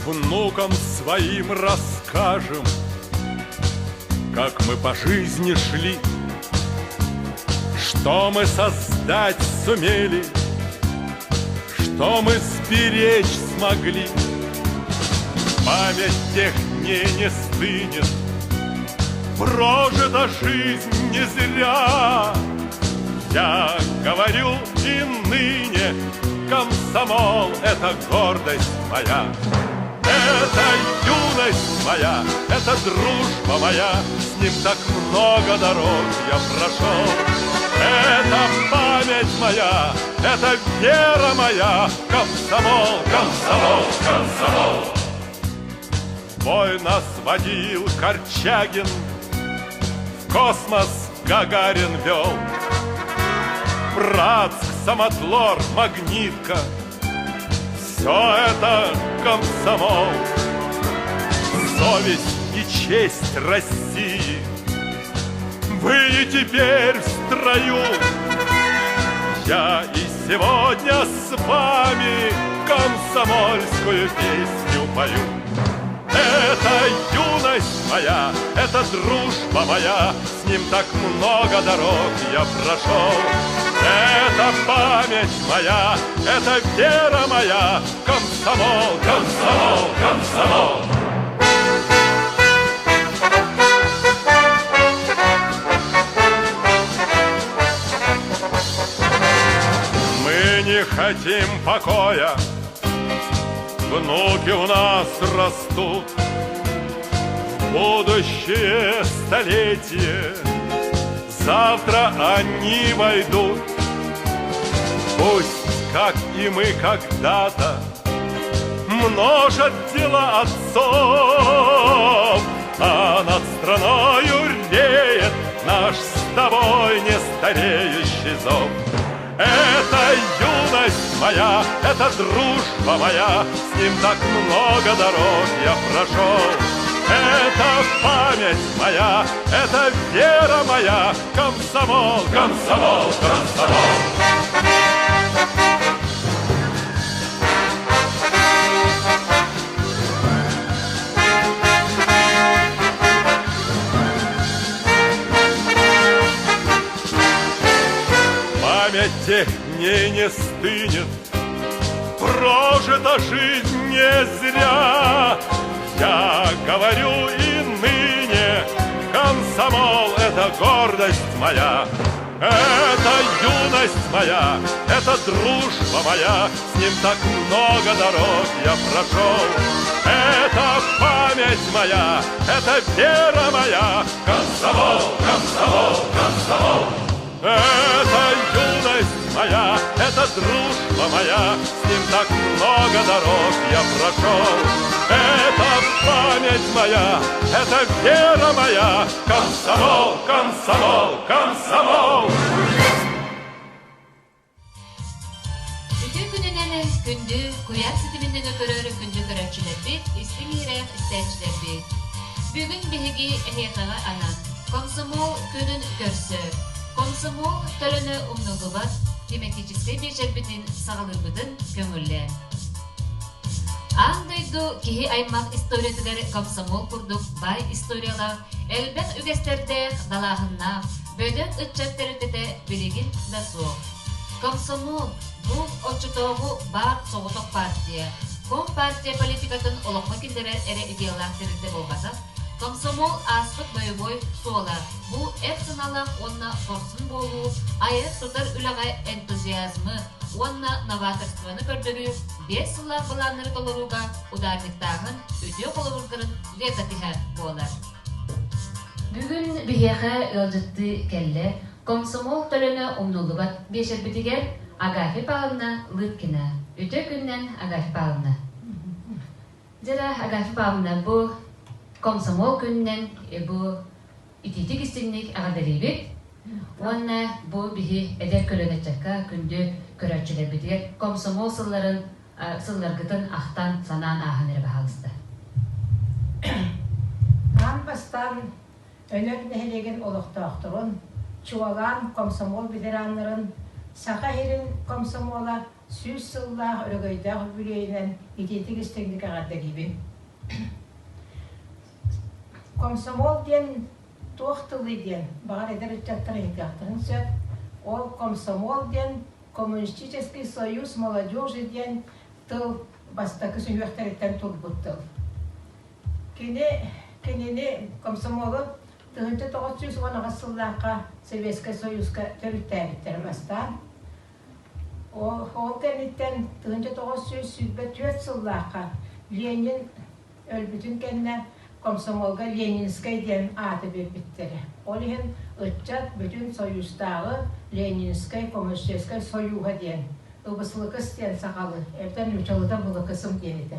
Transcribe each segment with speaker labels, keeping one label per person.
Speaker 1: Внукам своим расскажем, Как мы по жизни шли, Что мы создать сумели, Что мы сберечь смогли. Память тех дней не стынет, Прожита жизнь не зря. Я говорю и ныне, Комсомол — это гордость моя. Это юность моя, это дружба моя, С ним так много дорог я прошел. Это память моя, это вера моя, Комсомол, комсомол, комсомол. Бой нас водил Корчагин, В космос Гагарин вел. Братск, Самотлор, Магнитка — Все это комсомол. Совесть и честь России Вы и теперь в строю. Я и сегодня с вами Комсомольскую песню пою. Это юность моя, это дружба моя, С ним так много дорог я прошел. Это память моя, это вера моя, Комсомол, комсомол, комсомол. Мы не хотим покоя, Внуки у нас растут, В будущее столетие Завтра они войдут. Пусть, как и мы когда-то, Множат дела отцов, А над страною реет Наш с тобой не стареющий зов. Это юность моя, это дружба моя, С ним так много дорог я прошел. Это память моя, это вера моя, Комсомол, комсомол, комсомол. Память тех дней не стынет, Прожита жизнь не зря. Я говорю и ныне, Комсомол — это гордость моя. Это юность моя, это дружба моя, С ним так много дорог я прошел. Это память моя, это вера моя, Комсомол, комсомол, комсомол. Это юность моя, это дружба моя, С ним так много дорог я прошел. Это память моя, это вера моя, Комсомол, комсомол, комсомол.
Speaker 2: Үтүө күнүнэн күндү куйаар ситиминэн көрөр күндү көрөөччүлэрбит, истиҥ иһирээх истээччилэрбит. Бүгүн биһиги эһиэхэҕэ анаан Комсомол күнүн көрсө Комсомол төлөнө умнуллубат тематическай биэчэрбитин саҕалыырбытын көҥүллээн. Аан дойду киһи аймах историятыгар комсомол курдук баай историялаах, элбэх үгэстэрдээх, далааһыннаах, бөдөҥ ыччат тэрилтэтэ билигин да суох. Комсомол бу оччотооҕу баар соҕотох партия, компартия политикатын олоххо киллэрэр эрэ идеялаах тэрилтэ буолбатах, Комсомол ааспыт бойобуой суола бу эр санаалаах уонна хорсун буолуу, айар-тутар үлэҕэ энтузиазмы уонна новаторствоны көрдөрүү биэс сыллаах былааннары толорууга ударниктааһын үтүө холобурдарын летопиһа буолар. Бүгүн биһиэхэ ыалдьыттыы кэллэ комсомол төлөнө умнуллубат биэчэрбитигэр Агафья Павловна Лыткина. Үтүө күнүнэн, Агафья Павловна. Дьэ, Агафья Павловна, бу комсомол күнүнэн бу итиитик истиҥник эҕэрдэлиибит уонна бу биһи эдэр көлүөнэ ыччакка күндү көрөөччүлэрбитигэр комсомол сылларын сылларгытын ахтан санаан ааһан эрэ баһаалыста.
Speaker 3: Аан бастаан Өнөр нэһилиэгин олохтоохторун, чуолаан комсомол ветераннарын, Саха сирин комсомола. 100 сыллаах өрөгөйдөөх үбүлүөйүнэн итиитик истиҥник эҕэрдэлиибин. Комсомол диэн туох тылый диэн баҕар эдэр ыччаттар ыйытыахтарын сөп. Ол комсомол диэн Коммунистический союз молодежи диэн тыл бастакы сүһүөхтэриттэн турбут тыл. Кини кинини комсомолу 1918 сыллаахха Советскай Союзка төрүттээбиттэрэ бастаан. Ол, ол кэнниттэн 1924 сыллаахха Ленин өлбүтүн кэннэ комсомолга Ленинскэй диэн ааты биэрбиттэрэ. Ол иһин ыччат бүтүн Союзтааҕы Ленинскэй коммунистическай союһа диэн ыбыслыкыс диэн сахалы, эбэтэр нууччалыта былыкысым диэн этэ.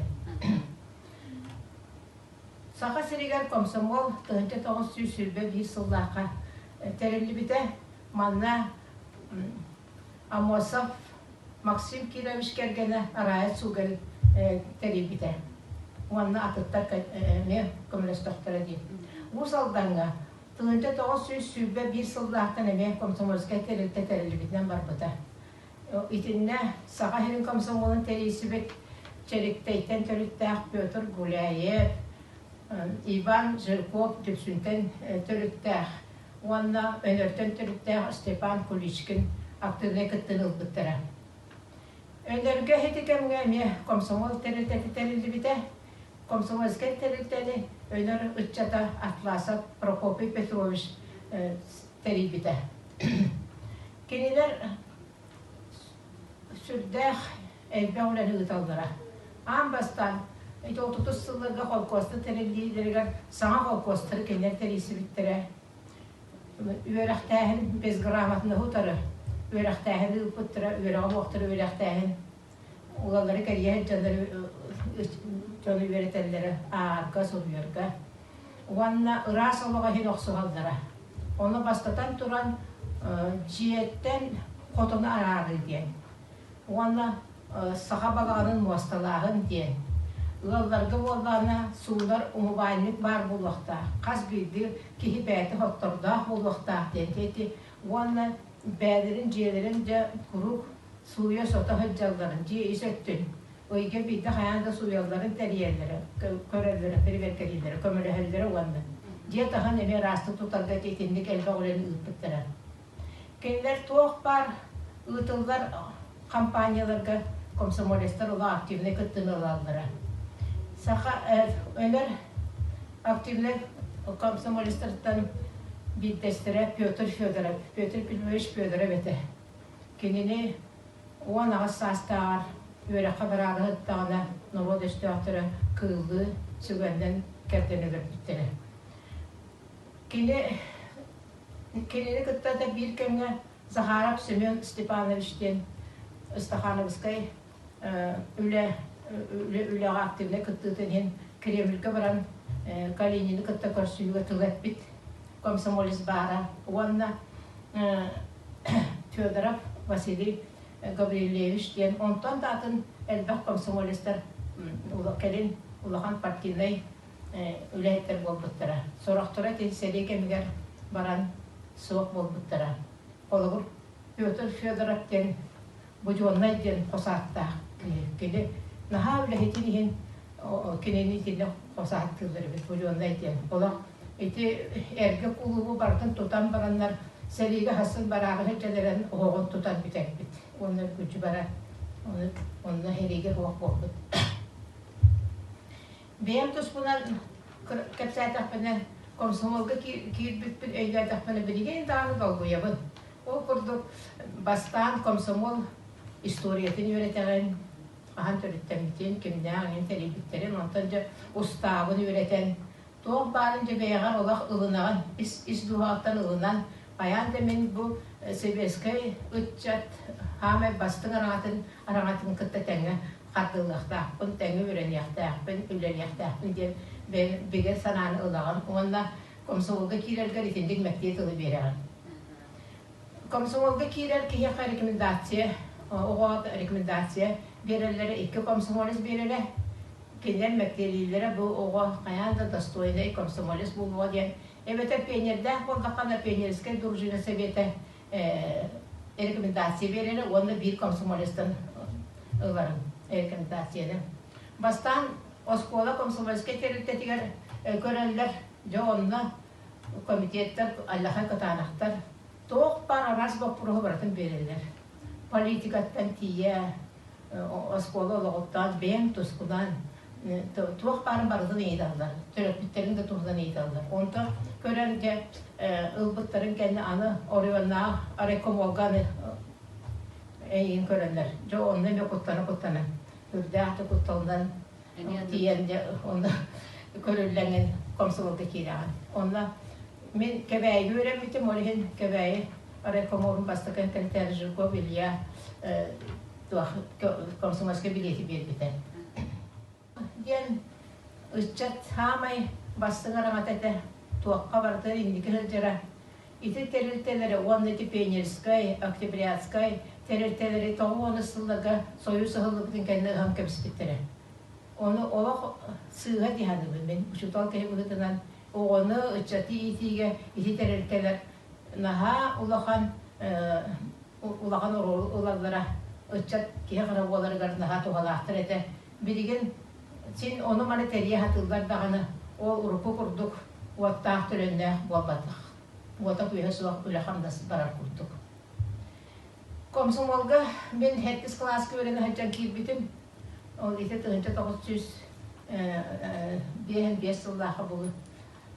Speaker 3: Саха сиригэр комсомол 1921 сыллаахха тэриллибитэ. Манна Аммосов Максим Кирович кэргэнэ Рая Цугель тэрийбитэ. Уонна атыттар эмиэ көмөлөстөхтөрө дии. Уус Алдаҥҥа 1921 сыллаахтан эмиэ комсомольскай тэрилтэ тэриллибитинэн барбыта. Итиннэ Саха сирин комсомолун тэрийсибит Чэриктэйтэн төрүттээх Петр Гуляев, Иван Жирков Дүпсүнтэн төрүттээх уонна Өнөртөн төрүттээх Степан Куличкин актыыбынай кыттыыны ылбыттара. Өнөргө ити кэмҥэ эмиэ комсомол тэрилтэтэ тэриллибитэ. Комсомольскай тэрилтэни Өнөр ыччата Атласов Прокопий Петрович тэрийбитэ. Кинилэр сүрдээх элбэх үлэни ыыталлара. Аан бастаан ити 30 сылларга холкуостар тэриллиилэригэр саҥа холкуостары кинилэр тэрийсибиттэрэ. Үөрэхтээһин безграмотноһы утары үөрэхтээһин ыыппыттара, үөрэҕи буохтары үөрэхтээһин улалары кэрийэ сылдьаннар дьону үөрэтэллэрэ ааҕарга, суруйарга. Уонна ыраас олоҕо иһин охсуһаллара. Ону бастатан туран дьиэттэн хотону араарыы диэн. Уонна саха балаҕанын муосталааһын диэн. Ыалларга буоллаҕына суунар умубаанньык баар буолуохтаах, хас биирдии киһи бэйэтэ хоттордоох буолуохтаах диэн ити уонна бэйэлэрин дьиэлэрин дьэ куруук сууйа-сото сылдьалларын, дьиэ ис өттүн ыйга биирдэ хайаан да сууйалларын тэрийэллэрэ, көрөллөрө, бэрэбиэркэлииллэрэ, көмөлөһөллөрө уонна дьиэ таһын эмиэ ыраастык тутарга итинник элбэх үлэни ыыппыттара. Кинилэр туох баар ыытыллар компанияларга комсомолецтар улахан активнай кыттыыны ылаллара. Саха Өнөр активнай комсомолецтартан биирдэстэрэ Петр Федоров, Петр Петрович Федоров этэ. Кинини 18 саастааҕар үөрэххэ бараары сыттаҕына норуот өстөөхтөрө кыыллыы сүгэннэн кэрдэн өлөрбүттэрэ. Кини кинини кытта да биир кэмҥэ Захаров Семен Степанович диэн Стахановскай үлэ үлэҕэ активнай кыттыытын иһин Кремльгэ баран Калинины кытта көрсүһүүгэ тыл эппит комсомолец баара уонна Федоров Василий Гаврильевич диэн онтон да атын элбэх комсомолецтар кэлин улахан партийнай үлэһиттэр буолбуттара. Сорохторо ити сэрии кэмигэр баран суох буолбуттара. Холобур, Петр Федоров диэн Буденнай диэн хос ааттаах киһи. Кини наһаа үлэһитин иһин кинини итиннэ хос ааттыыллар эбит Буденнай диэн. Олох ити эргэ кулуубу барытын тутан бараннар сэриигэ хасын барааҕы сылдьаларын оһоҕун тутан бүтэрбит. Уонна үргүччү барар. Онно сэриигэ суох буолбут. Бэйэм туспунан кэпсээтэхпинэ, комсомолга киирбиппин өйдөөтөхпүнэ билигин даҕаны долгуйабын. Ол курдук бастаан комсомол историятын үөрэтэҕин, хаһан төрүттэммитин, кимнээх иҥин тэрийбиттэрин, онтон дьэ устаабын үөрэтэн, туох баарын дьэ бэйэҕэр олох ылынаҕын, ис, ис дууһаҕыттан ылынан, хайаан да мин бу сэбиэскэй ыччат хаамай бастыҥ араҥатын араҥатын кытта тэҥҥэ хардыылыахтаахпын, тэҥҥэ үөрэниэхтээхпин, үлэлиэхтээхпин диэн бигэ санааны ылаҕын уонна комсомолга киирэргэр итинник мэктиэ тылы биэрэҕин. Комсомолга киирэр киһиэхэ рекомендация, оҕо рекомендация биэрэллэрэ икки комсомолец биэрэрэ. Кинилэр мэктиэлииллэрэ бу оҕо хайаан да достойнай комсомолец буолуо диэн. Эбэтэр пионердээх буоллаххына пионерскай дружина сэбиэтэ рекомендация биэрэрэ уонна биир комсомолецтан. ыларым рекомендацияны. Бастаан оскуола комсомольскай тэрилтэтигэр көрөллөр, дьэ онно комитеттар аллаха кытаанахтар туох баар араас боппуруоһу барытын биэрэллэр. Политикаттан тиийэ оскуола олоҕуттан бэйэҥ тускунан туох баарын барытын ыйыталлар, төрөппүттэрин да туһунан ыйыталлар. Онтон көрөн дьэ ылбыттарын кэннэ аны оройуоннаах райкомолга аны эйигин көрөллөр. Дьэ онно эмиэ куттана-куттана үрдээх да кутталынан тиийэн дьэ онно көрүллэҥин комсомолга киирэҕин. Онно мин Кэбээйигэ үөрэммитим, ол иһин Кэбээйи райкомолун бастакы секретарь Жирков Илья комсомольскай билиэти биэрбитэ. Диэн ыччат саамай бастыҥ араҥата этэ, туохха барыта инники сылдьара. Ити тэрилтэлэри уонна ити пионерскай, октябрятскай тэрилтэлэри 90 сылларга Союз ыһыллыбытын кэннэ ыһан кэбиспиттэрэ. Ону олох сыыһа дии саныыбын мин учуутал киһи быһыытынан оҕону, ыччаты иитиигэ ити тэрилтэлэр наһаа улахан улахан оруолу ылаллара ыччат киһи хара буоларыгар наһаа туһалаахтар этэ. Билигин син ону-маны тэрийэ сатыыллар даҕаны, ол урукку курдук уоттаах төлөннөөх буолбатах. Уота-күүһэ суох үлэ-хамнас барар курдук. Комсомолга мин сэттис кылааска үөрэнэ сылдьан киирбитим. Ол ити 1955 сыллаахха булу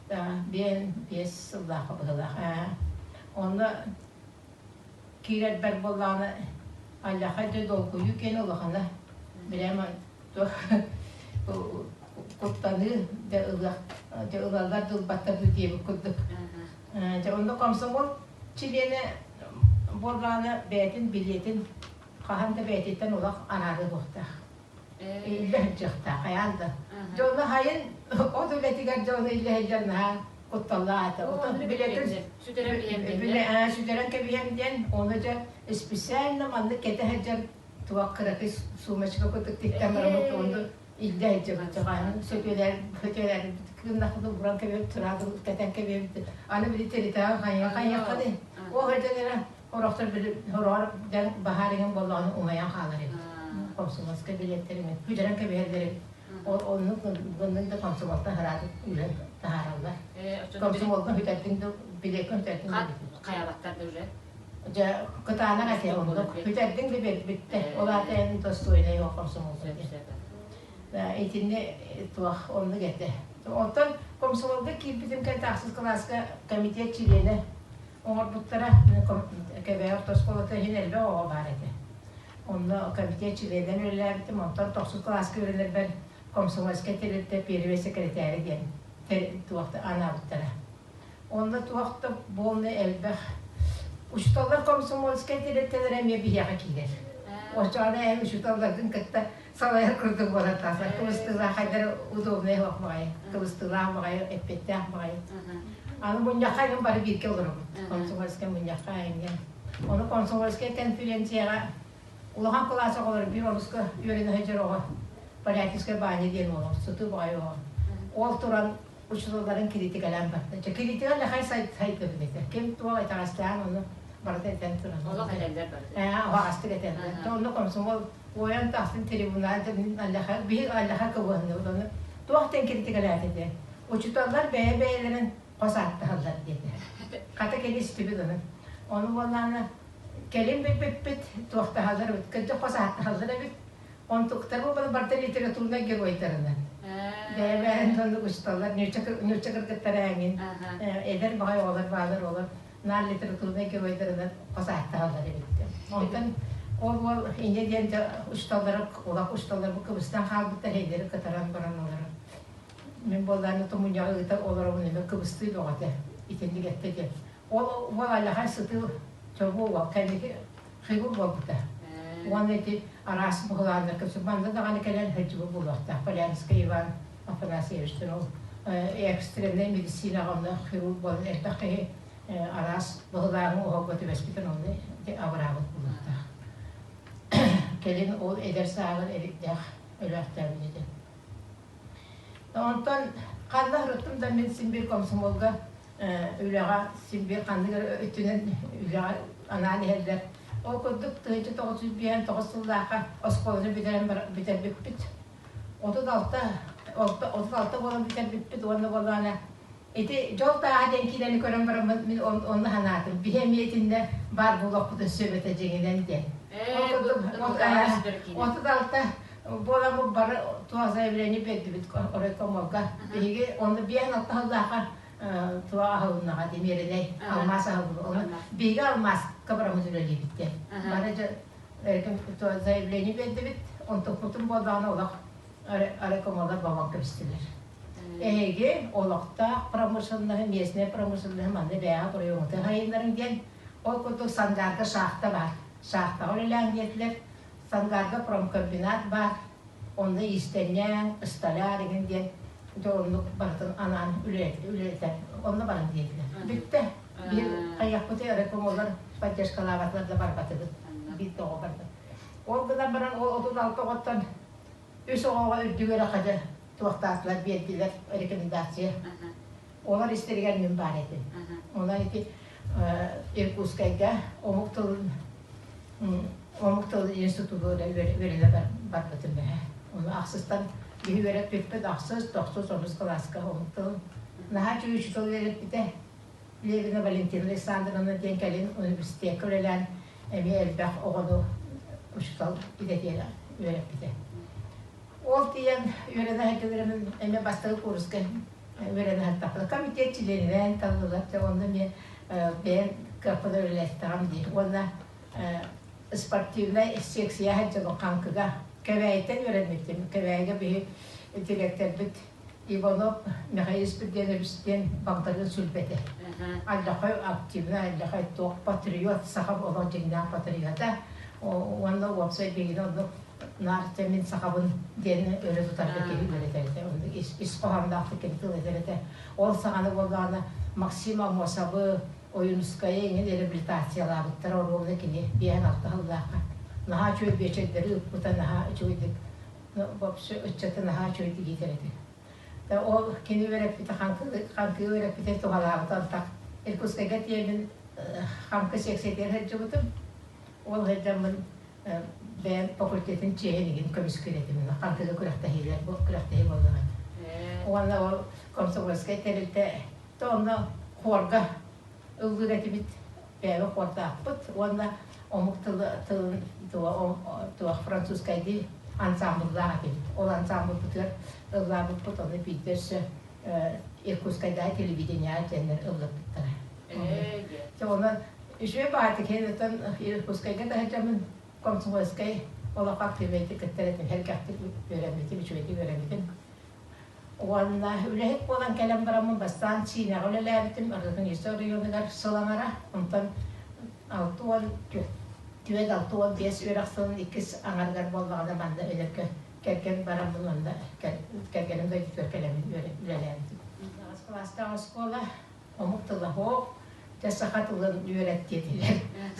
Speaker 3: 55 сыллаахха быһыылаах. Онно киирэрбэр буоллаҕына аллаха дьэ долгуйуу киэнэ улахана прямо куттаныы дьэ ылыах дьэ ылаллар да ылбаттар дуу диэбит курдук дьэ онно комсомол чилиэнэ буоллаҕына бэйэтин билиэтин хаһан да бэйэтиттэн олох араарыы суохтаах иллэ сылдьыахтаах хайаан да дьэ онно хайын от үлэтигэр дьэ ону иллэ сылдьар наһаа кутталлаах этэ отон билетин сүтэрэн сүтэрэн кэбиһэн диэн ону дьэ специально маннык кэтэ сылдьар туох кыракый сумочка курдук тиктэн бараммыт онну илдьэ сылдьабыт хаһан сөтүөлэр сөтүөлэр кыннахыны уран кэбиһэбит сразу кэтэн кэбиһэбит аны били территория хайа хайыаххыный ол сылдьан эрэ Сорохтор били сороҕор дэҥ баһаар иҥэн буоллаҕына умайан хаалар эбит. Комсомольскай билиэттэр иҥэн күдэрэн кэбиһэллэр эбит. Ол оннук гынныҥ да комсомолтан хараатык үүрэн таһаараллар. Комсомолга бүтэрдиҥ да билиэккэ бүтэрдиҥ да
Speaker 2: Хайабаттар да уже.
Speaker 3: Дьэ кытаанах этэ оннук. Бүтэрдиҥ да бүттэ. Ол аата эн достойнай ол комсомолга диэн. Итинни туох оннук этэ. Онтон комсомолга киирбитим кэннэ ахсыс кылааска комитет чилиэнэ оҥорбуттара. Кэбээйи орто оскуолата иһин элбэх оҕо баар этэ. Онно комитет чилиэнинэн үлэлээбитим. Онтон тохсус кылааска үөрэнэрбэр комсомольскай тэрилтэ первый секретарь диэн туох да анаабыттара. Онно туох да буолна элбэх. Учууталлар комсомольскай тэрилтэлэрэ эмиэ биһиэхэ киирэр. Оччоҕуна эн учууталларгын кытта салайар курдук буолан тахсар. Кыбыстыылаах хайдары удобнай суох баҕайы, кыбыстыылаах баҕайы, эппиэттээх баҕайы. Аны мунньахха эҥин бары бииргэ олоробут. Комсомольскай мунньахха эҥин. Ону комсомольскай конференцияҕа улахан кылаас оҕолоро биир олуска үөрэнэ сылдьар оҕо Полятинскай баанньа диэн уол, сытыы баҕайы оҕо. Ол туран учууталларын критикалаан барда. Дьэ, критика лэхэй сайдыбыт этэ. Ким туох итэҕэстээн ону барыта этэн туран.
Speaker 2: Олох этэллэр барыта.
Speaker 3: Ээ, аһаҕастык этэллэр. Онно комсомол уойан тахсын трибунал аллаха биһи аллаха кыбыһынныбыт ону туох диэн критикалаат этэ. Учууталлар бэйэ-бэйэлэрин хос ааттаһаллар диэтэ. Хата кини истибит ону. Ону буоллаана кэлин билбиппит туохтаһаллар эбит, кырдьык хос ааттаһаллар эбит. Онтуктар буолбата барыта литературнай геройдарынан. Бэйэ-бэйэлэрин оннук учууталлар, нуучча кыргыттара эҥин, эдэр баҕай оҕолор баалар олор наар литературнай геройдарынан хос ааттаһаллар эбит. Онтон ол уол инньэ диэн дьэ учууталлара улах учууталлар бу кыбыстан хаалбыттар эйдери кытаран баран олорон мин буоллааны тумунньаҕы ыыта олоробун эмэ кыбыстыы бөҕөтө итинник эттэ диэн ол уол аллаха сытыы чобуо уол кэнники хирург буолбута. Уонна ити араас быһылааннар көрсө манна даҕаны кэлэн сылдьыбыт буолуохтаах. Полянскай Иван Афанасьевич ол экстреннай медицинаҕа онно хирург буолан элбэх киһи араас быһылааҥҥа оһолго түбэспитин онно абыраабыт буолуохтаах. Кэлин ол эдэр сааһыгар эрдээх өлөөхтөөбүт этэ. Онтон ханна сырыттым да мин син биир комсомолга үлэҕэ син биир ханнык эрэ өттүнэн үлэҕэ анаан иһэллэр. Ол курдук 1959 сыллаахха оскуоланы бүтэрэн бүтэрбиппит. 36 36 буолан бүтэрбиппит уонна буоллаҕына ити дьол тааһа диэн киинэни көрөн бараммын мин онно санаатым. Биһи эмиэ итиннэ баар буолуохпутун сөп этэ дьиҥинэн диэн. Ол курдук 36 буоламмыт бары туох заявление биэрдибит райкомолга. Биһиги онно 56 сыллаахха туох аһылыннаҕа дии миэринэй алмаас аһыллыбыт. Биһиги алмааска бараммыт үлэлиибит диэн. Бары заявление биэрдибит, онтукпутун буоллаҕына олох райкомоллар бобон кэбистилэр. Эһиги олохтоох промышленноһы, местнай промышленноһы манна бэйэҕэ оройуоҥҥутун хайыннарыҥ диэн, ол курдук Сангаарга шахта баар. Шахтаҕа үлэлээҥ диэтилэр. Сангаарга промкомбинат баар. Онно иистэнньэҥ, столяр игин диэн дьэ оннук барытын анаан үлэлэтэр. Онно баран диэтилэр. Бүттэ. Биир хайыахпытый райкомоллар поддержкалаабатылар да барбатыбыт. Биир да оҕо барбат. Ол гынан баран ол 36 оҕоттон үс оҕоҕо үрдүк үөрэххэ дьэ туохтаатылар биэрдилэр рекомендация. Олор истэригэр мин баар этим. Онон ити Иркутскайга омук тылын омук тылын институтугар үөрэнэ барбытым ээ. Ону ахсыстан биһи үөрэппиппит ахсыс, тохсус, онус кылааска омук тылын наһаа үчүгэй учуутал үөрэппитэ. Левина Валентина Александровна диэн кэлин университекка үлэлээн эмиэ элбэх оҕону учуутал идэтигэр үөрэппитэ. Ол тиийэн үөрэнэ сылдьан эмиэ бастакы кууруска үөрэнэ сырыттахпына комитет чилиэнинэн таллылар дьэ онно эмиэ бэйэм кыахпынан үлэлэстэҕим дии уонна спортивнай секция сылдьабын хаҥкыга Кэбээйиттэн үөрэммитим Кэбээйигэ биһи дириэктэрбит Иванов Михаил Спирденович диэн Багдарыын Сүлбэтэ. Алдьархай активнай, алдьархай туох патриот, саха олох дьиҥнээх патриота. Уонна уопсай биһигини оннук наар дьэ мин сахабын диэн өрө тутарга киһи үөрэтэр этэ. Оннук ис хоһоонноохтук кини тыл этэр этэ. Ол саҕана буоллаҕына Максим Аммосовы, Ойуунускайы эҥин реабилитациялаабыттара оруобуна кини 56 сыллаахха. Наһаа үчүгэй биэчэрдэри ыыппыта, наһаа үчүгэйдик вообще ыччаты наһаа үчүгэйдик иитэр этэ. Да ол кини үөрэппитэ хаҥкы үөрэппитэ туһалаабыта антах Иркутскайга тиийэммин хаҥкы секциятыгар сылдьыбытым. Ол сылдьаммын бэйэм факультетын чиэһин игин көмүскүүр этим. Хаҥкыга күрэхтэһиилэр күрэхтэһии буоллаҕа. Уонна ол комсомольскай тэрилтэ то онно хуорга ыллыыр этибит бэйэбит хуордаахпыт уонна омук тылы тылын туох французскайдыы ансаамбыллаах этибит. Ол ансаамбылбытыгар ыллаабыппыт, ону биирдэ өссө Иркутскайдааҕы телевидениеҕа диэннэр ыллаппыттара. Дьэ онон үчүгэй баҕайытык иһин Иркутскайга да сылдьаммын комсомольскай олоххо активнайдык кыттар этим, сэргэхтик үөрэммитим, үчүгэйдик үөрэммитим. Уонна үлэһит буолан кэлэн бараммын бастаан Сиинэҕэ үлэлээбитим, Орджоникидзе оройуонугар сыл аҥара, онтон 64 65 үөрэх сылын иккис аҥарыгар буоллаҕына манна Өлөргө кэргэн бараммын уонна кэргэним дойдутугар кэлэммин үлэлээбитим. Аҕыс кылаастаах оскуола омук тыла суох, дьэ саха тылын үөрэт диэтилэр.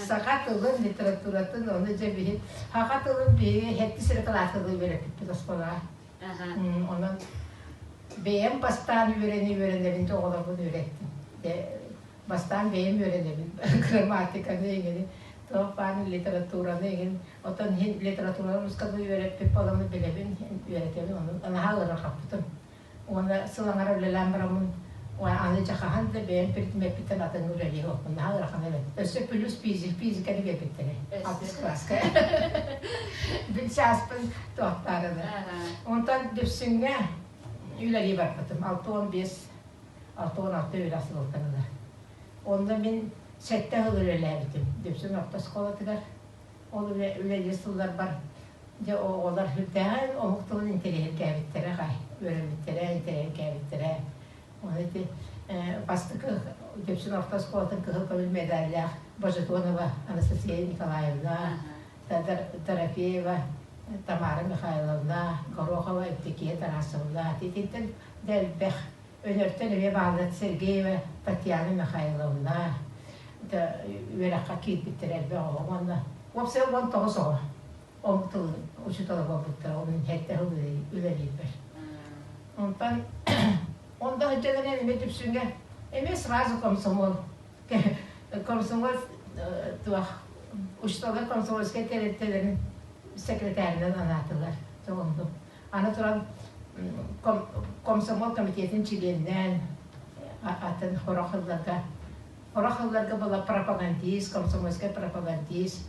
Speaker 3: Саха тылын, литературатын, ону дьэ биһи саха тылын биһиги сэттис эрэ кылааска үөрэппиппит оскуолаҕа. Онон бэйэм бастаан үөрэнэ үөрэнэбин да оҕолорбун үөрэттим. Бастаан бэйэм үөрэнэбин грамматиканы эҥини, туох баар литератураны эҥин. Оттон иһин литератураны руссканы үөрэппит буоламмын билэбин, үөрэтэбин, ону наһаа ыарырҕаппытым. Уонна сыл аҥара үлэлээн бараммын аны дьэ хаһан да бэйэм предмеппиттэн атыҥҥа үлэлиэ суохпун, наһаа ыарахан эбит. Өссө плюс физиканы биэрбиттэрэ. Алтыс кылааска. Билсааспын туохтаарыны. Онтон Дүпсүҥҥэ үлэлии барбытым. 65 66 үөрэх сылыттан ыла. Онно мин сэттэ сыл үлэлээбитим. Дүпсүн орто оскуолатыгар. Ол үлэлиир сылларбар дьэ оҕолор сүрдээҕин омук тылын интэриэһиргээбиттэрэ аҕай, үөрэммиттэрэ, интэриэһиргээбиттэрэ. Ону ити бастакы Дүпсүн орто оскуолатын кыһыл көмүс медаллаах Божедонова Анастасия Николаевна, Дорофеева Тамара Михайловна, Горохова Евдокия Тарасовна итинтэн да элбэх Өнөртөн эмиэ бааллар Сергеева Татьяна Михайловна үөрэххэ киирбиттэрэ элбэх оҕо уонна уопсайа 19 оҕо омук тылын учуутала буолбуттара онон сэттэ сыл үлэлиирбэр. Онтон онно сылдьан эмиэ Дүпсүҥҥэ эмиэ сразу комсомол комсомол туох. Учууталлар комсомольскай тэрилтэлэрин секретарынан анаатылар. Оннук. Аны туран комсомол комитетин чилиэннээн атын хорох ылларга хорох ылларга была пропагандист, комсомольскай пропагандист.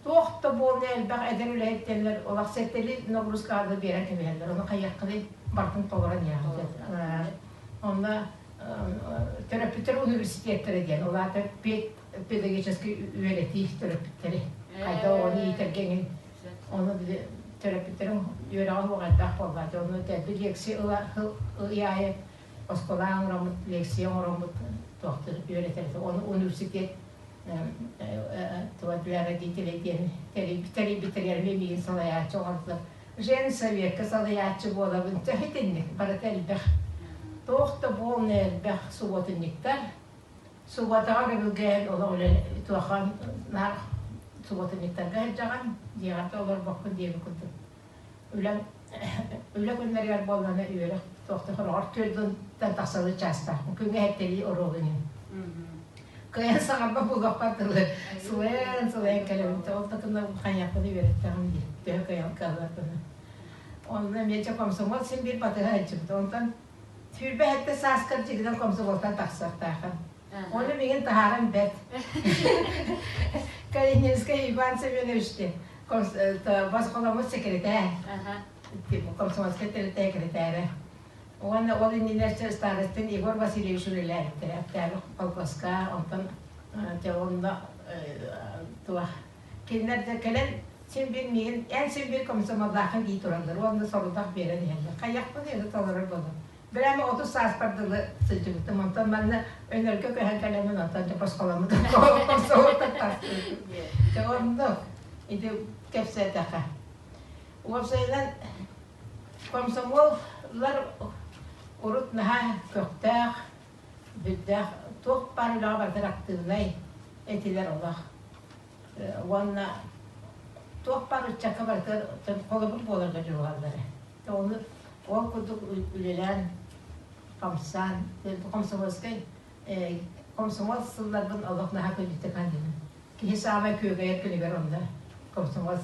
Speaker 3: Туох да буолна элбэх эдэр үлэһиттэллэр олох сэттэлии нагрузкаҕа биэрэн кэбиһэллэр. Ону хайыаххыный барытын толорон иһэҕин. Онно төрөппүттэр университеттэрэ диэн, ол аата педагогическай үөрэтии төрөппүттэри хайда оҕону иитэргэ эҥин ону били төрөппүттэрим үөрэҕэ суох элбэх буолбаат ону дэлби лекция ыла ый аайы оскуола оҥороммут лекция оҥороммут туохтур үөрэтэр ону университет туга для родителей диэн тэрийбиттэригэр эмиэ миигин салайааччы оҥордулар женсоветка салайааччы буолабын төһө итинник барыта элбэх туох да буолна элбэх субуотунньуктар Субуотаҕа өрөбүлгэ олох үлэ туохха наар субуотунньуктарга сылдьаҕын, дьиэҕэр да олорбоккун диэбит курдук. Үлэҥ үлэ күннэригэр буоллаҕына үөрэх туохта хороҕор түөрт тахсалыы чаастаахпын. Күҥҥэ эһэттэрии оруолун иһин. Кыайан саҥарбат буолуохпар дылы сылайан-сылайан кэлэбин. Ол да гына хайыахпын үөрэттэҕим дии. Төһө кыайан кыалларбына. Онно эмиэ дьэ комсомол син биир батыһа сылдьыбыта. Онтон 27 сааскар дьигинэн комсомолтан тахсыахтаахын. Ону миигин таһааран бэрт. Калининскай Иван Семенович босхоломмут секретарь. Комсомольскай тэрилтэ секретарэ. Уонна ол иннинэ старостин Егор Васильевич үлэлээбиттэрэ. Октябрь колхозка, онтон дьэ онно туох Кинилэр да кэлэн син биир миигин эн син биир комсомоллааххын дии тураллар уонна сорудах биэрэн иһэллэр. Хайыахпын это толорор буоллум. Бирээми 30 сааспар дылы сылдьыбытым. Онтон манна Өнөргө көһөн кэлэммин онтон дьэ босхоломмутум. Комсомолтан тахсыбытым. Дьэ оннук ити кэпсээтэххэ. Уопсайынан комсомоллар урут наһаа көхтөөх, бүрдээх туох баар үлэҕэ барытыгар актыыбынай этилэр олох. Уонна туох баар ыччакка барытыгар холобур буоларга дьулуһаллара. Ону ол курдук үлэлээн, хамсаан, комсомольскай комсомол сылларбын олох наһаа күндүтүк саныыбын. Киһи саамай күөгэйэр күнүгэр онно комсомол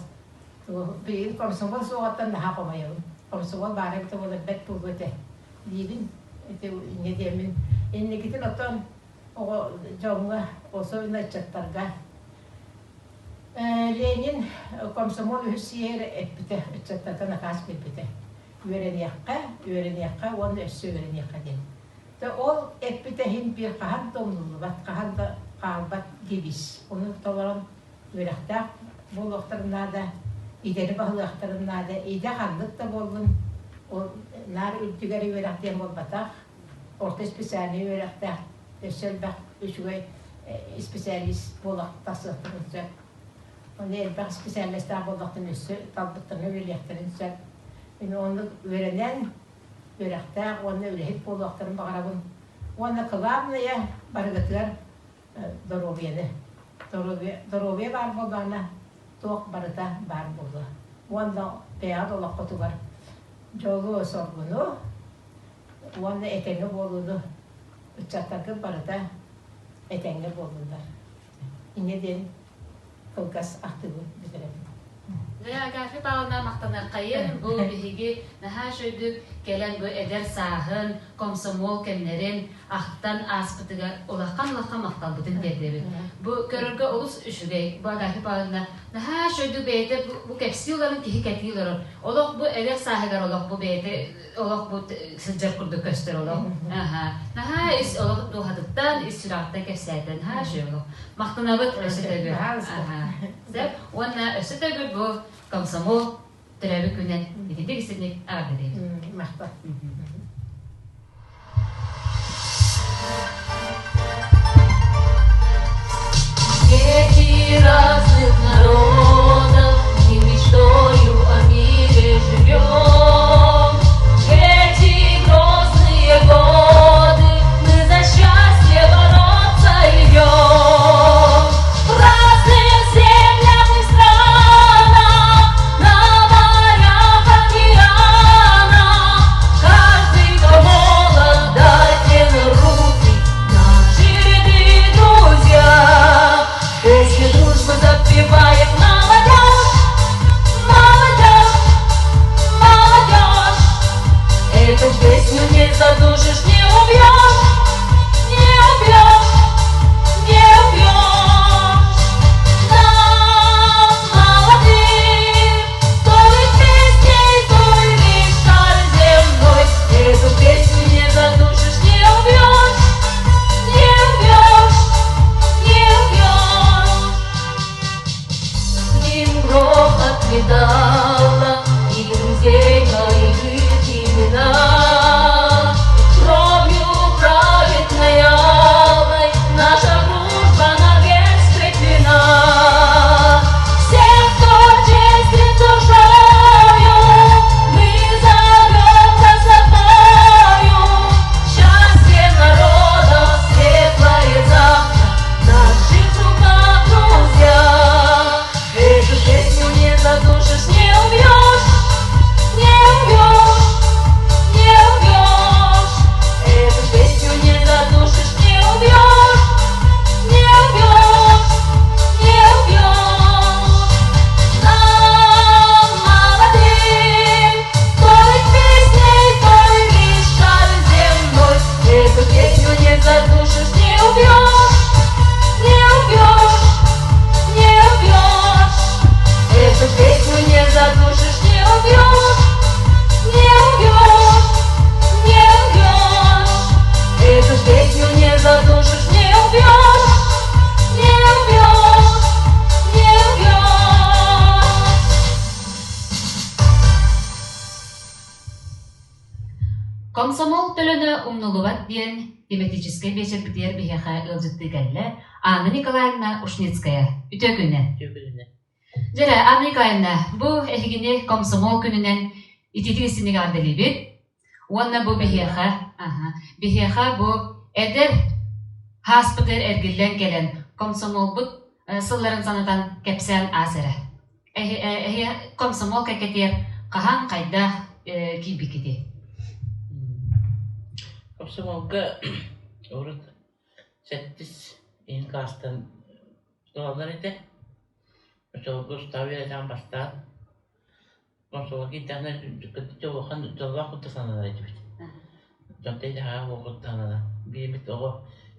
Speaker 3: билигин комсомол суоҕуттан наһаа хомойобун. Комсомол баара эбитэ буоллар бэрт буолуо этэ диибин. Ити инньэ диэммин. Инникитин оттон оҕо дьоҥҥо, особенно ыччаттарга Ленин комсомол үһүс съеһигэр эппитэ, ыччаттарга накаас биэрбитэ. Үөрэниэххэ, үөрэниэххэ уонна өссө үөрэниэххэ диэн. Тэ ол эппитэ иһин биир хаһан да умнуллубат, хаһан да хаалбат девиз. Ону толорон үөрэхтээх буолуохтарын наада, идэни баһылыахтарын наада. Идэ ханнык да буоллун, ол наар үрдүгэр үөрэх диэн буолбатах, орто специальнай үөрэхтээх өссө элбэх үчүгэй специалист буола тахсыахтарын сөп. Онно элбэх специальностаах буоллахтарын өссө талбыттарына үлэлиэхтэрин сөп. Мин оннук үөрэнэн, үөрэхтээх уонна үлэһит буолуохтарын баҕарабын. Уонна кылаабынайа барыгытыгар доруобуйаны. Доруобуйа, доруобуйа баар буоллаҕына туох барыта баар буолуо. Уонна бэйэҕит олоххутугар дьолу-соргуну уонна этэҥҥэ буолууну ыччаттаргыт барыта этэҥҥэ буоллуннар. Инньэ диэн кылгас ахтыыбын бүтэрэбин.
Speaker 2: Дьэ, Агафья Павловна махтаныаххайын, бу биһиги наһаа үчүгэйдик кэлэн бу эдэр сааһын, комсомол кэмнэрин ахтан ааспытыгар улахан-улахан махталбытын тиэрдэбит. Бу көрөргө олус үчүгэй. Бу Агафья Павловна наһаа үчүгэйдик бэйэтэ бу кэпсии олорон киһи кэтии олорор. Олох бу эдэр сааһыгар олох бу бэйэтэ олох бу сылдьар курдук көстөр олох. Аха. Наһаа ис олох дууһатыттан, ис сүрэҕиттэн кэпсээтэ. Наһаа үчүгэй олох. Махтанабыт өссө төгүл. Аха. Сөп. Уонна өссө төгүл бу комсомол төрөөбүт күнүнэн итинник истинник эҕэрдэлиибит.
Speaker 3: Махтал.
Speaker 4: Дети разных народов, мы мечтою о мире живем. В эти грозные годы мы за счастье бороться идем. В разных землях и странах, на морях, океанах, каждый. не задушишь, не убьешь, не убьешь, не убьешь. Нам, молодым, той песней, той лишь шар земной. Эту песню не задушишь, не убьешь, не убьешь, не убьешь. Ним грохот металла и друзей моих имена. Кровью праведной алой наша дружба навек скреплена. Всех, кто честен душою, мы зовем за собою. Счастье народа, светлое завтра в наших руках, друзья. Эту песню не задушишь, не убьешь, не убьешь, не убьешь. Эту песню не задушишь, не убьешь, не убьешь, не убьешь. Нам, молодым, той песней, той лишь шар земной. Эту песню не задушишь, не убьешь, не убьешь, не убьешь. Эту песню не задушишь, не убьешь, не убьешь, не убьешь. Эту песню не задушишь, не убьешь, не убьешь, не убьешь.
Speaker 2: Комсомол төлөнө умнуллубат диэн тематическай биэчэрбитигэр биһиэхэ ыалдьыттыы кэллэ Анна Николаевна Ушницкая. Үтүө күнүнэн!
Speaker 5: Үтүө күнүнэн!
Speaker 2: Дьэ, Анна Николаевна, бу эһигини комсомол күнүнэн итиитик истиҥник эҕэрдэлиибит. Уонна бу биһиэхэ, аһа, биһиэхэ бу эдэр һааспытыгар эргиллэн кэлэн комсомолбут сылларын санатан кэпсээн аас эрэ. Эһи комсомол кэккэтигэр хаһан хайдах киирбиккитий?
Speaker 5: Комсомолга урут сэттис иһин кылаастан ылаллар этэ. Оччолорго устав үөрэтэн бастаан Комсомол киирдэҕинэ улахан дьоллоох курдук сананар этибит. Дьонтон итэҕэһэ суох курдук сананар. Биирбит оҕо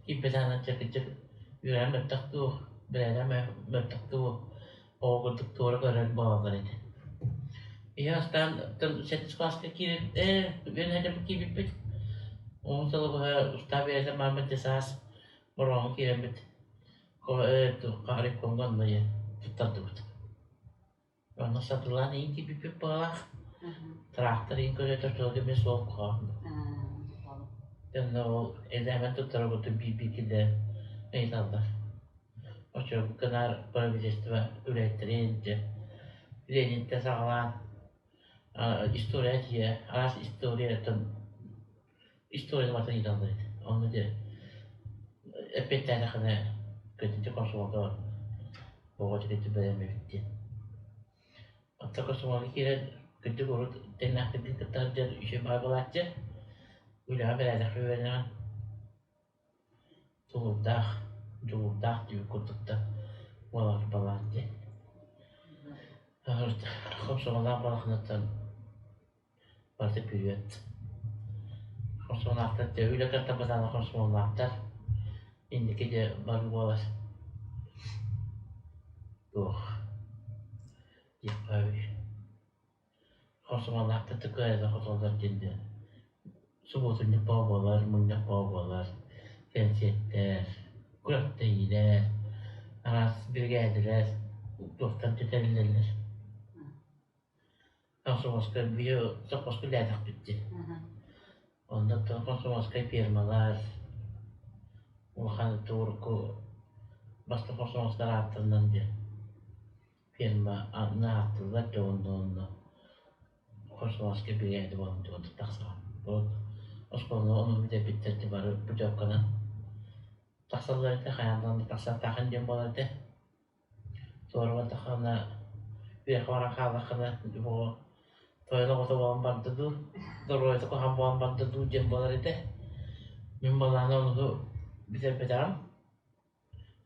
Speaker 5: киирбэтэҕинэ чэкичик үөрэҕэ мөлтөх дуу, бэйэтэ мөлтөх дуу оҕо курдук туора көрөр буолаллар этэ. Ийэ бастаан сэттис кылааска киирэн ээ үөрэнэ киирбиппит. Уһун сылы быһа устаап үөрэтэн бараммыт дьэ саас Бороҕоҥҥо киирэммит райкомҥа онно туттардыбыт. Онно сатылаан иһин киирбиппит баҕалаах. Трактор иһин көрө тула эмиэ суол куһаҕан. Онно ол элээмэн туттарабытын биир-биир киллэрэн ыйыталлар. Оччолорго наар правительство үлэһиттэрин дьэ Ленинтэн саҕалаан история тиийэ араас историяттан историяны барытын ыйыталлар этэ. Онно дьэ эппиэттээтэххинэ көтүтэ комсомолга оҕо тикэти бэлэм эбит диэн. Оттон комсомолга киирэн кырдьык урут тэҥнээхтэргин кытта сылдьар үчүгэй баҕа буолааччы. Үлэҕэ бэрээдэккэ үөрэнэҕин. Тулуурдаах, дьулуурдаах диэбит курдук да буолар балаат диэн. Комсомоллаах балахыныттан Барыта күрүөт. Хорсуолаахтар дьэ үлэ кытта бытаана хорсуолаахтар инники дьэ бары буолар туох диэххэ Хорсуолаахтар да кыайа хотоллор диэн дьэ субуотунньук бөҕө буолар, мунньах бөҕө буолар, кэнсиэртэр, күрэхтэһиилэр, араас биригээдэлэр туохтан тэриллэллэр. Комсомольскай биһи сопхуоска үлэлээтэхпит дии. Онно комсомольскай фермалар, улахан урукку бастакы комсомольскай ааттарынан диэн ферма ааттыыллар дьэ уонна онно комсомольскай биригээдэ буолан дьэ тахсаҕын. Урут оскуоланы ону бүтэрбиттэр дьэ бары путевканан тахсаллар этэ, хайаан даҕаны тахсыахтааххын диэн буолар этэ. Туорабатаххына, үөһэ баран хааллаххына, оҕо тойон оҕото буолан барда дуу, доруобуйата куһаҕан буолан барда дуу диэн буолар этэ. Мин былаана ону бүтэрбэтэҕим.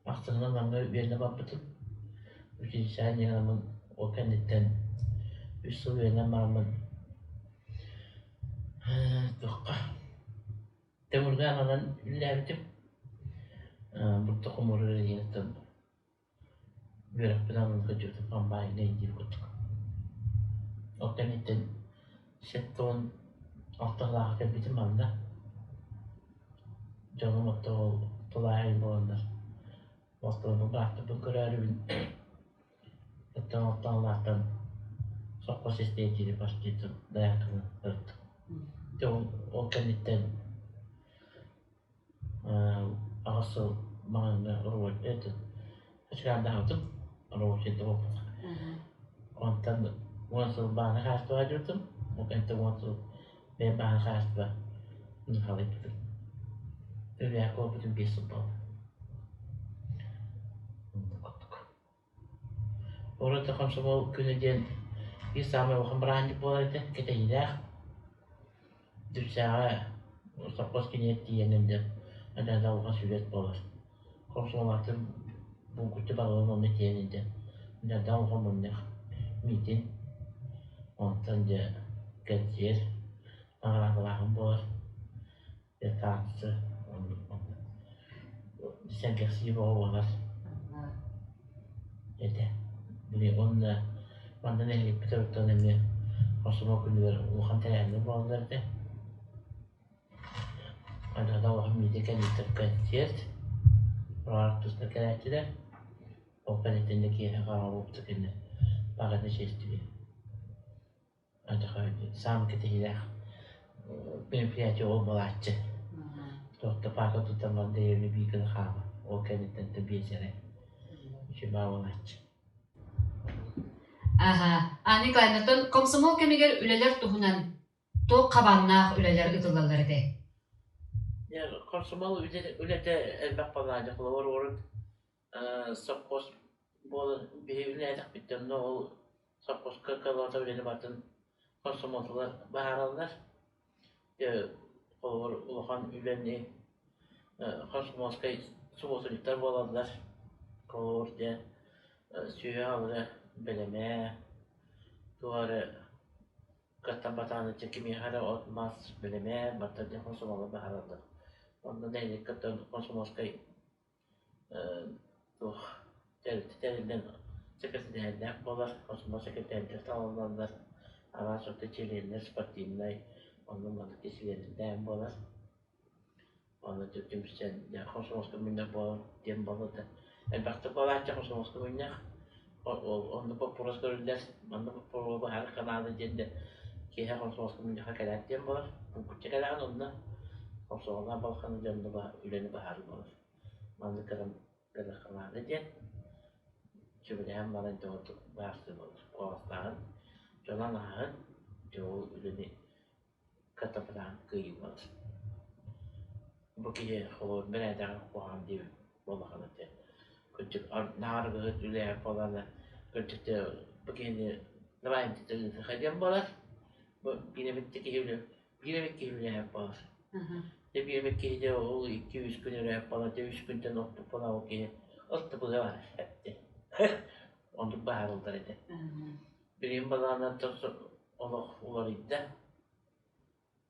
Speaker 5: Ахсынньы Намҥа үөрэнэ барбытым. Училищеҕа инньэ ол кэнниттэн үс сыл үөрэнэн бараммын. Туохха Тымырга ананан үлэлээбитим. Бурдук хомууру эрэгийиэниттэн үөрэхпин ананан кырдьыбытым комбайнер диир курдук. Ол кэнниттэн 76 сыллаахха кэлбитим манна. Дьонум оттон ол тулаайах буоланнар балтыларбын бырааттарбын көрөөрүбүн оттон алтан сопхуос истиэтири партиятын дайаакканы ырыттым. Дьэ ол кэнниттэн аҕыс сыл маҥанна ачыкаардаабытым рабочайда буолбатах. Онтон 10 сыл бааны хаастыбаҕа дьыбытым, ол кэнниттэн 10 сыл бэйэм бааны хаастыба халыйбытым. Үлээх буолбутум 5 сыл буолла. Оннук Урут комсомол күнэ диэн биир саамай улахан бырааһынньык буолар этэ, кэтэһиилээх. Дүпсээҕэ сопхуос кинигэ тиийэн ылдьан аны улахан сүлүөт буолар. Комсомолаахтар булгуччу барыларын онно тиийэн илдьэн дьардаах улахан мунньах, миитин, онтон дьэ кэнсиэр, наҕараадалааһын буолар. Танцы оннук сэргэхсийии бөҕө буолар этэ. Били уонна манна нэһилиэкпит оттон эмиэ комсомол күнүгэр улахан тэрээһиннэр буолаллар этэ. Аны улахан миитин кэнниттэн концерт, артыыстар кэлээччилэр. Ол кэнниттэн да киэһэ хараҥа буолбута кэннэ парадный чествие. Саамай кэтэһиилээх мероприятие ол буолааччы. Туох да паака тутан баран дэриэбинэ биир гына хаама. Ол кэнниттэн да биэчэрэ үчүгэй буолааччы.
Speaker 2: Аха. Анна Николаевнаттан комсомол кэмигэр үлэлэр туһунан туох хабааннаах үлэлэр ыытыллаллар этэй?
Speaker 5: Комсомол үлэтэ элбэх буолааччы. Холобур, урут Сопхуос буолан биһиги үлэлээтэхпит онно ол сопхуоска кылаата үлэни барытын комсомоллар быһаараллар. Дьэ холобур улахан үлэни комсомольскай субуотунньуктар буолаллар. Холобур дьэ сүөһү аҕалара бэлэмэ, туох эрэ кыттан батааны дьэ кимиэхэ эрэ от-мас бэлэмэ барыта дьэ комсомоллар быһаараллар. Онно нэһилиэккэ комсомольскай Туох тэрилтэ тэриллэн сэкирэтээрдээх буолар, хосума сэкирэтээрдэр талыллаллар, араас орто чилиэннэр спортивнай, онно-манна чилиэннэрдээх буолар. Онно түмсэн хомсомуолка мунньах буолар диэн буолбута. Элбэхтик буолааччы хомсомуолка мунньах, онно боппуруос көрүллэр, манна боппуруоһу быһаарыахха наада диэн да киэһэ хомсомуолка мунньахха кэлээт диэн буолар. Булгуччу кэлэҕин онно хомсомуоллаах балханы дьонно үлэни быһаарыы буолар. Маннык гынан гыныахха диэн сүбэлэһэн баран дьэ ордук баарсыы буолар. Куоластааһын, дьонун ааһын, дьэ ол үлэни катапытаан кыайыы буолар. Бу киһи холобур бэрээдэҕин куһаҕан диэбит буоллаххына дьэ кырдьык наар арыгыһыт үлэһит буоллаҕына кырдьык дьэ бу киһини давай ыытыахха диэн буолар. Бу биир эмит киһи биир эмит киһи үлэһит буолар. Дьэ биир эмит киһи дьэ ол 2-3 күн үлэһит буолар, дьэ үс күнтэн ордук буолар ол киһи ылтыбыга барар эттэ. Оннук быһаарыллар этэ. Билигин балаҕаннар олох уларыйда.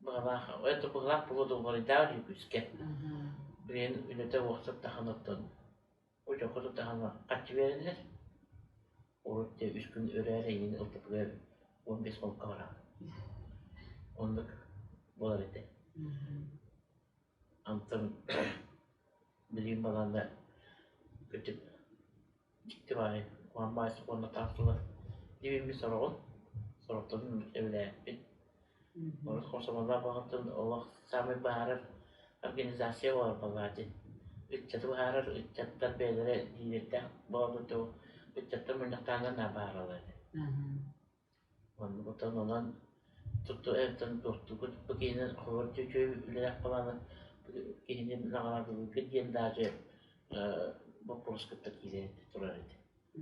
Speaker 5: Быһалаах, это быһалаах буолуо да уларыйдаах үгүскэ. Билигин үлэтэ уохсат тахан оттон Очоххо тутаһына харчы биэрэллэр. Урут дьэ үс күн өрөөр эйигин ылтыбыгар 15 хонукка бараҕын. Оннук буолар этэ. Онтон билигин балаана кырдьык дьикти баҕайы куһаҕан баҕайы сокуоннар таҕыстылар диэбиппит сороҕун, сорохторун сөбүлээбиппит. Урут комсомоллаах буолан олох саамай баһаарар организация буолар буоллаҕа дии. Ыччаты быһаарар ыччаттар бэйэлэрэ лиидэрдээх буолан ыччаттар мунньахтааннар наар баһаараллар этэ. Оннук оттон онон туохтугут бу киһини холобур үчүгэй үлэлээх буолааны киһини наҕараадалыыргыт диэн даже боппуруос кытта киирэ турар этэ.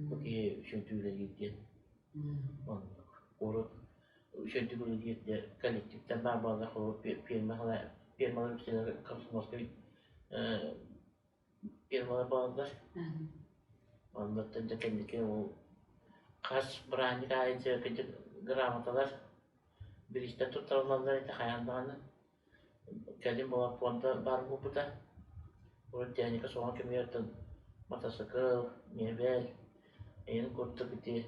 Speaker 5: Бу киһи үчүгэйдик үлэлиир диэн. Оннук. Урут үчүгэйдик үлэлиир дьэ коллективтар баар буоллар холобур фермалар үксүлэр комсомольскай фермалар буолаллар. Оннуттан дьэ кэнники ол хас бырааһынньык аайы дьэ кырдьык грамоталар. Бириистэр туттарыллаллар этэ хайаан даҕаны. Кэлин буолан пуонда баар буолбута. Урут техника суоҕун кэмигэр матасыкыл, миэбэл, эйин курдук ити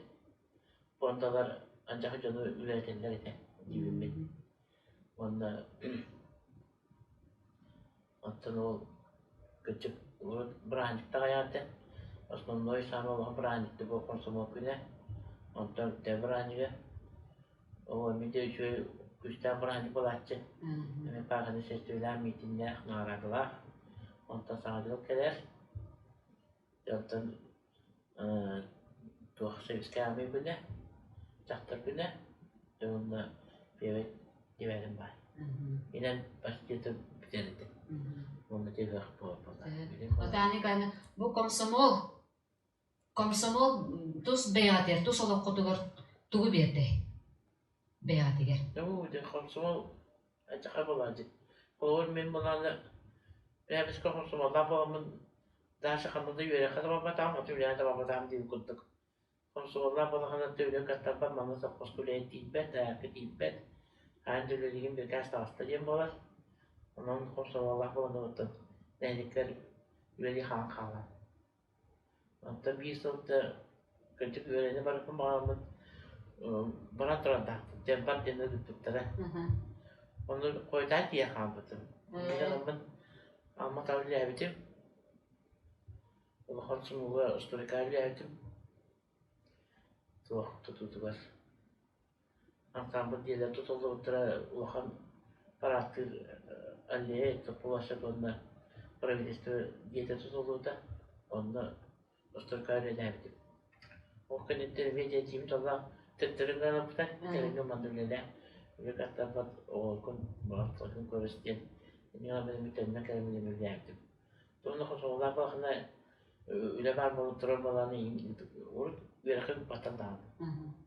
Speaker 5: пуондалар ардьаха дьону үлэлэтэллэр этэ диибиммин. Уонна оттон ол кырдьык урут бырааһынньыкта аҕыйаата. Основной саамай улахан бырааһынньыкта бу комсомол күнэ. Онтон тэ бырааһынньыга Оо, эмиэ да үчүгэй күүстээх бырааһынньык буолааччы. Эмиэ пааханы сестүөлээх, миитиннээх, наҕараадалаах. Онтон Саҥа дьыл кэлэр. Онтон туох Советскай армия күнэ, дьахтар күнэ уонна Первый девятым баар. Инэн почти бүтэр этэ. Уонна тыһыах буолар.
Speaker 2: Отааны бу комсомол Комсомол тус бэйэҕитигэр, тус олоххутугар тугу биэрдэй бэйэҕитигэр?
Speaker 5: Оо, дьэ, комсомол адьаха буолааччы. Холобур, мин буолааны бэйэбискэ комсомоллаах буоламмын Даша ханна да үөрэххэ да барбатаҕым, аты үлэҕэ да барбатаҕым диир курдук. Комсомоллаах буоллаххына үлэ кыттарбат, манна сопхуоска үлэһит тиийбэт, дайаарка тиийбэт, хаһан да үлэлиигин бирикээс таҕыста диэн буолар. Онон комсомоллаах буолан оттон нэһилиэккэр үлэлии хаалан хаалан. Онтон биир сылга кырдьык үөрэнэ барарбын баҕараммын баран турардаахпын, дьэ бар диэн ыыппыттара. Ону хойутаан тиийэн хаалбытым. Мин ыламмын Алма-Ата үлэлээбитим. Улахан сумуга стройкаҕа үлэлээбитим. Туох тутуутугар. Ансаамбыл дьиэлэр тутуллубуттара улахан параадтыыр аллея площадь уонна правительство дьиэтэ тутуллубута. Онно устурка үлэлээбитим. Ол кэнниттэн эмиэ дьиэ тыллаах төттөрү гынаппыта. Кэлиҥҥи манна үлэлээн үлэ каттарбат оҕолоргун баҕар көрүс диэн инньэ төннөн кэлэн үлэлээбитим. Уонна хосоллоох буоллаххына үлэ баар буолан турар буоллаҕына урут үөрэххин баттан даҕаны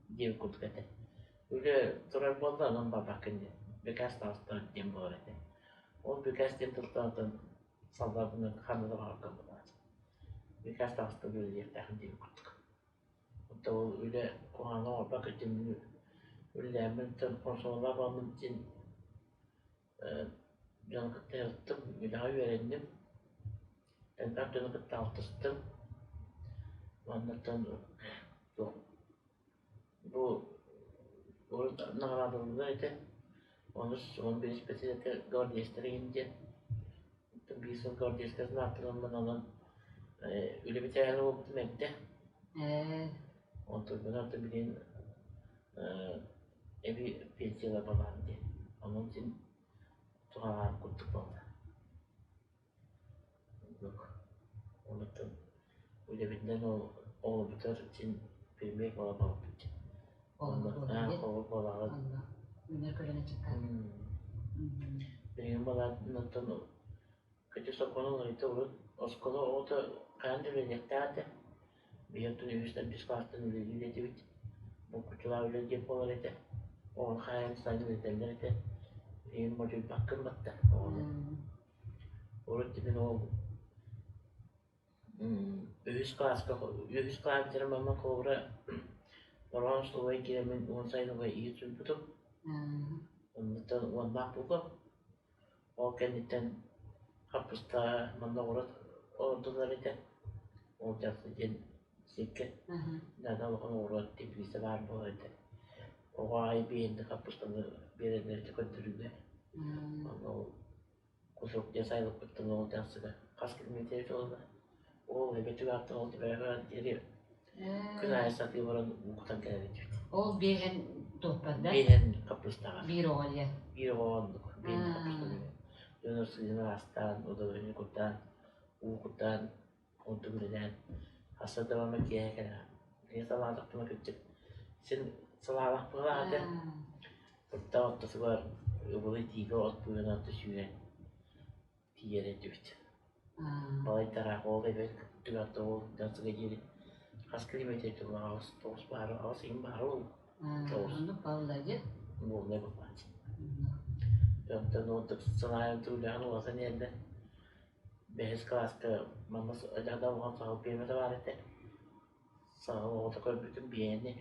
Speaker 5: диэбит курдук этэ. Үлэ турар буолла онон барбаккын диэн бикээс таҕыстар диэн буолар этэ. Ол бикээс диэн тылтан оттон салларбынан ханна да баҕарбаккын буолааччы. Бикээс таҕыста үлэлиэхтээхин диэбит курдук. Оттон ол үлэ куһаҕаны оҥорбокко үлэлээммин хомсомоллоох буоламмын син Дьону кытта ылтым, үлэҕэ үөрэнним, элбэх дьону кытта алтыстым. Уоннаттан туох бу урут наҕараадалыыллар этэ, онус 11 председатель гвардеецтар игин диэн. Биир сыл гвардеецка ааттанаммын онон үлэ бэтэрээнэ буолбутум эрдэ. Онтон билигин эбии пенсияла балаан диэн. Онон син туһалаан курдук буолла. Оннук. Онуттан үлэбитинэн ол оҕолорбутугар син премьер буола буолбут. Холобур буолаҕын.
Speaker 2: Үүнэр көлүөнэ ыччакка.
Speaker 5: Билигин балааннартан Кыдьык сокуону уларыйда урут оскуола оҕото хаһан да үлэлиэхтээх этэ. Биһиги оттон үһүс төрдүс кылаастан үлэлиир этибит. Булгуччулаах үлэ диэн буолар этэ. Оҕону хаайан сайын үлэтэллэр этэ. Билигин модьуйбаккын батта оҕону. Урут мин ол үһүс кылааска үһүс кылаас бүтэрэн баран холобура Бороҕон остолобуой киирэммин уон сайын уга иһит суруйбутум. Оннуттан уоннаах буолуом. Ол кэнниттэн хаппыста манна оҕуруот олордуллар этэ. Ол дьахса диэн сиргэ наада улахан оҕуруот теплица баар буолар этэ. Оҕо аайы биһиэннэ хаппыстаны биэрэллэр этэ көрдөрүүгэ. Онно ол кусок диэн сайылыкпыттан ол дьахсыга хас километр буолла. Ол эбэтигэр аттан ол түбэһэ диэри күн аайы сатыы баран уу кутан кэлэр этибит.
Speaker 2: Ол биэһэн туохпар да?
Speaker 5: Биэһэн хаппыстаҕар.
Speaker 2: Биир оҕо диэн.
Speaker 5: Биир оҕо оннук. Биэһэн хаппыстан Дьонор сыыһын араастаан, удовольствие куттаан, уу куттаан, онту үлэлээн, хасса да барма киэһэ кэлэҕин. Киһи салаатахпына кырдьык син салаалаах быһыылаах этэ. Куртах ортотугар ыбылы итиигэ от быыһынан отто сүүрэн тиийэр этибит. Балай тараах ол эбэт түгэхтэ ол дансыга диэри хас километр тула аҕыс тоҕус баара аҕыс иһин баара ол тоҕус
Speaker 2: Оннук буолла дии.
Speaker 5: буолла буолааччы. Онтон онтук санаайан түүлэҕин улаатан иһэллэр. Бэһис кылааска манна дьада улахан саһыл пиэрмэтэ баар этэ. Саһыл оҕото көрбүтүм биэни.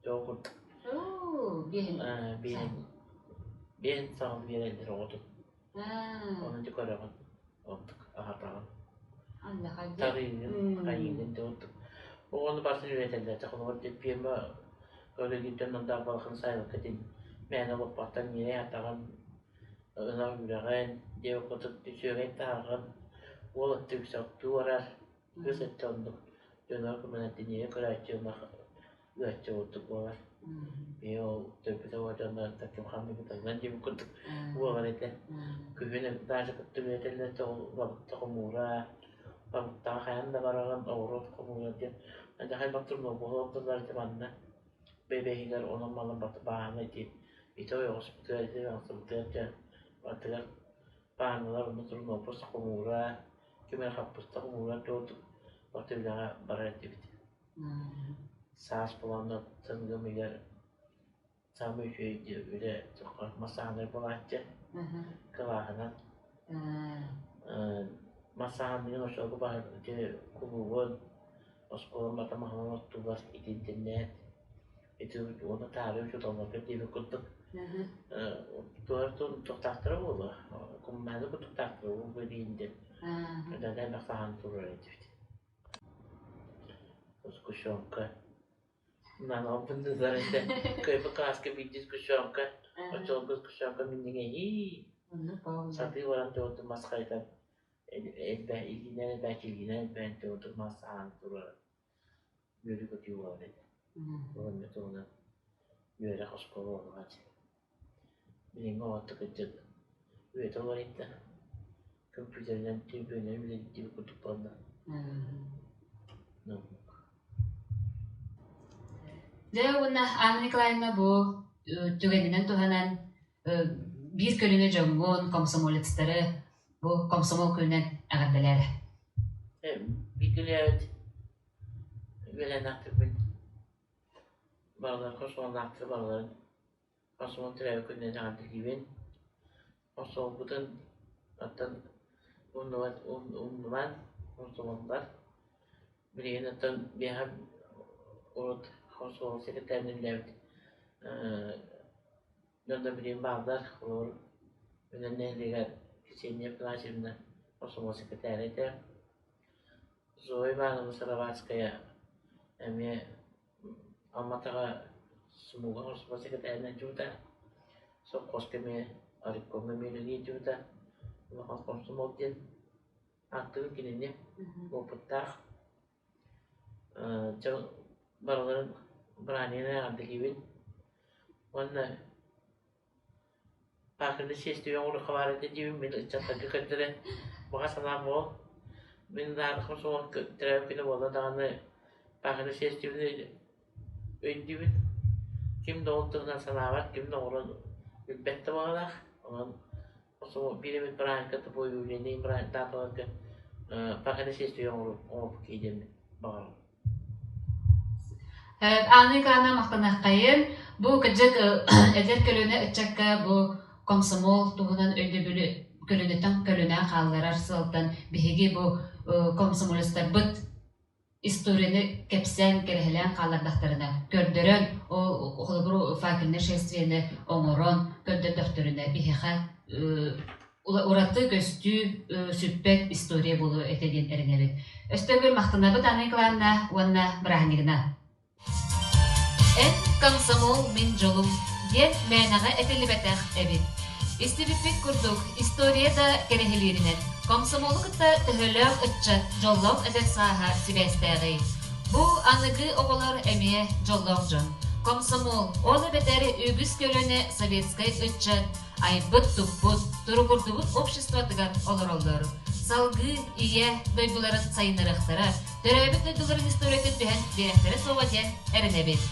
Speaker 5: Дьол курдук.
Speaker 2: Оо, биэһин.
Speaker 5: Биэһин. Биэһин саҕана биэрэллэр оҕотун. Ону дьэ көрөҕүн, ордук аһатаҕын. Тарыыгын, хайыыгын дьэ ордук. Оҕону барытын үөрэтэллэр. Дьэ холобур дьэ пиэрмэ көрүлүүттэн ондаах балахан сайылыкка дин мээнэ олоппоттон ньирэй атаҕын, ынах үрэҕин, диэбит курдук үчүгэй таһаҕын, уол өттө үксэ оттуу барар, кыыс өттө оннук дьоно көмөлөтүн ньирэй көрөөччү ынах ыаччы курдук буолар. Ийэ ол төрбүтэ дьоннор таким ханныгытынан диэбит курдук буолар этэ. Күһүн даже кытта үөрэтэллэр балыкта хомуура, балыктаҕа хайаан да бараҕын, оҕуруот хомуура диэн. Дьэ хайдах турнуобуһу олордулар этэ манна. Бэйбэһигэр онон-манан бааһына ити ити ойоҕоспутугар ити аҥсыбытыгар дьэ барытыгар бааһыналар онно турнуобус хомуура, ким эрэ хаппыста хомуура туох барыта үлэҕэ барар этибит. Саас буолан тынгым ыйар саамай үчүгэй үлэ массааһынай буолааччы кылааһынан. Массааһыныгын оччолорго ити кулуубун, оскуолам барыта маһынан оттуллар итинтиннээн ити уонна таары учууталларга диэбит курдук туох туохтаахтара буолуо, коммунальнай курдуктаахтара буолуо диэн диэн элбэх саһаан турар этибит. Сгущенка. Наҕабын этэ. Кыайбыт кылааска биирдии сгущенка. Оччолорго сгущенка минньигэһии. Сатыы баран туордум мас хайытан элбэ илиинэн элбээччи илиинэн элбээн туордум мас аан турар үөрүү-көтүү буолар этэ. Уонна туһунан үөрэх оскуола буоллаҕа дии. Билиҥҥи оҕото кырдьык үйэтэ уларыйда, компьютеринэн, төлөпүөнүнэн үлэлиир курдук буолла.
Speaker 2: Дьэ уонна Анна Николаевна бу түгэнинэн туһанан биир көлүөнэ дьоҥҥун, комсомолецтары бу комсомол күнүнэн эҕэрдэлээрэ.
Speaker 5: Биир көлүөнэбит үөлээннээхтэрбин барыларын хосуоллаахтары барыларын Хосуол төрөөбүт күнүнэн эҕэрдэлиибин. Хосуолбутун оттон умнубат умнубан хосуоллар. Билигин оттон биһиэхэ урут хосуол секретарынан үлэлээбит дьоннор билигин бааллар. Холобур, Үнэн нэһилиэгэр Ксения Афанасьевна хосуол секретарь этэ. Зоя Ивановна Сыроватская эмиэ Амматаҕа Смуга оскуола сэкирэтээринэн дьыбыта, сопхуоска эмиэ райкомҥа эмиэ үлэлии сылдьыбыта. Улахан комсомол диэн ааттыыбын кинини, уопуттаах. Дьэ барыларын бырааһынньыгынан эҕэрдэлиибин уонна Пааканы сиэстибэ оҥоруохха баар этэ диибин мин ыччаттарга көрдөрөн баҕа санаам ол. Мин наарыхым суох төрөөбүт күнэ буолла даҕаны пааканы сиэстибэни өйдүүбүн. Ким да ол туһунан санаабат, ким да оҥорон билбэт да баҕалаах. Онон биир эмит бырааһынньыкка тупой дааталарга пааканы сиэстибэ оҥорбут киһи диэммин баҕарабын.
Speaker 2: Анна Николаевна махтаныаххайын. Бу кырдьык эдэр көлүөнэ ыччакка бу комсомол туһунан өйдөбүлү көлүөнэттэн көлүөнэҕэ хаалларар сыалтан биһиги бу комсомолецтарбыт историяны кэпсээн, кэрэһэлээн хааллардахтарына, көрдөрөн, ол холобур факельное шествиены оҥорон көрдөрдөхтөрүнэ биһиэхэ ураты көстүү сүппэт история буолуо этэ диэн эрэнэбит. Өстөөгөр махтанабыт Анна Николаевна уонна бырааһынньыгынан. Эн комсомол мин дьолум диэн мээнэҕэ этиллибэтэх эбит. Истибиппит курдук, история да кэрэһилииринэн, комсомолу кытта төһөлөөх ыччат дьоллоох эдэр сааһа сибээстээҕий? Бу аныгы оҕолор эмиэ дьоллоох дьон. Комсомол, ол эбэтэр үгүс көлүөнэ советскай ыччат айбыт-туппут, туругурдубут обществотыгар олороллор. Салгыы ийэ дойдуларын сайыннарыахтара, төрөөбүт дойдуларын историятын түһэн биэрэхтэрэ суоҕа диэн эрэнэбит.